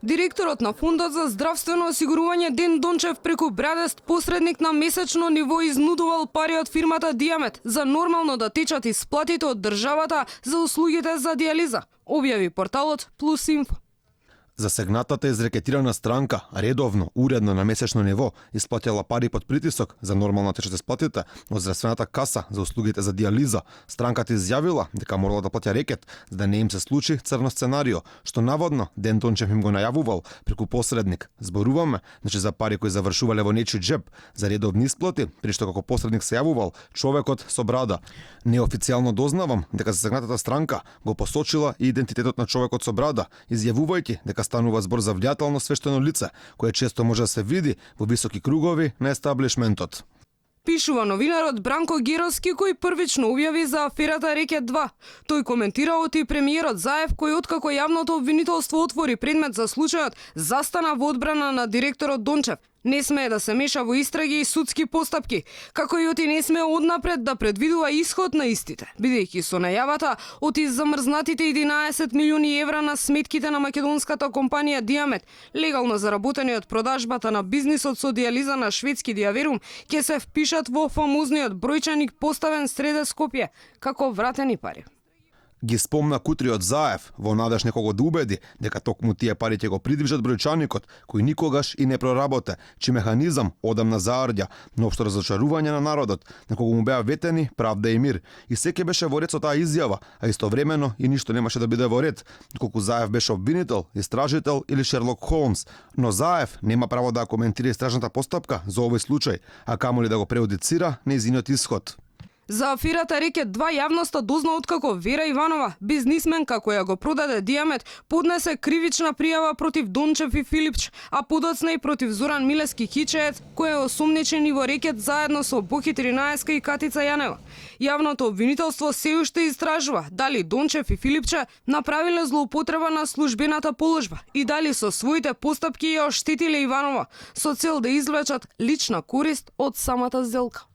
Директорот на Фондот за здравствено осигурување Ден Дончев преку брадест посредник на месечно ниво изнудувал пари од фирмата Диамет за нормално да течат исплатите од државата за услугите за диализа, објави порталот Плюс Инфо. Засегнатата изрекетирана странка редовно, уредно на месечно ниво исплатила пари под притисок за нормално течат исплатите од здравствената каса за услугите за диализа. Странката изјавила дека морала да платя рекет за да не им се случи црно сценарио, што наводно Ден Дончев им го најавувал преку посредник. Зборуваме за пари кои завршувале во нечи джеб за редовни исплати, при што како посредник се јавувал човекот со брада. Неофицијално дознавам дека засегнатата странка го посочила и идентитетот на човекот со брада, изјавувајќи дека станува збор за влијателно свештено лице, кое често може да се види во високи кругови на естаблишментот. Пишува новинарот Бранко Геровски, кој првично објави за аферата Рекет 2. Тој коментира и премиерот Заев, кој откако јавното обвинителство отвори предмет за случајот, застана во одбрана на директорот Дончев. Не смее да се меша во истраги и судски постапки, како и оти не смее однапред да предвидува исход на истите, бидејќи со најавата оти замрзнатите 11 милиони евра на сметките на македонската компанија Диамет, легално заработени од продажбата на бизнисот со диализа на шведски Диаверум, ќе се впишат во фамозниот бројчаник поставен среде Скопје, како вратени пари. Ги спомна Кутриот Заев во надеж некого да убеди дека токму тие пари ќе го придвижат бројчаникот, кој никогаш и не проработе, чи механизам одамна заорѓа на општо разочарување на народот, на кого му беа ветени правда и мир. И секе беше во ред со таа изјава, а истовремено и ништо немаше да биде во ред, колку Заев беше обвинител, истражител или Шерлок Холмс. Но Заев нема право да коментира истражната постапка за овој случај, а камоли да го преудицира нејзиниот исход. За аферата Рекет 2 јавноста дозна откако Вера Иванова, бизнисменка која го продаде Диамет, поднесе кривична пријава против Дончев и Филипч, а подоцна и против Зоран Милески Кичеец, кој е осумничен и во Рекет заедно со Боки 13 и Катица Јанева. Јавното обвинителство се уште истражува дали Дончев и Филипче направиле злоупотреба на службената положба и дали со своите постапки ја оштетиле Иванова со цел да извлечат лична корист од самата сделка.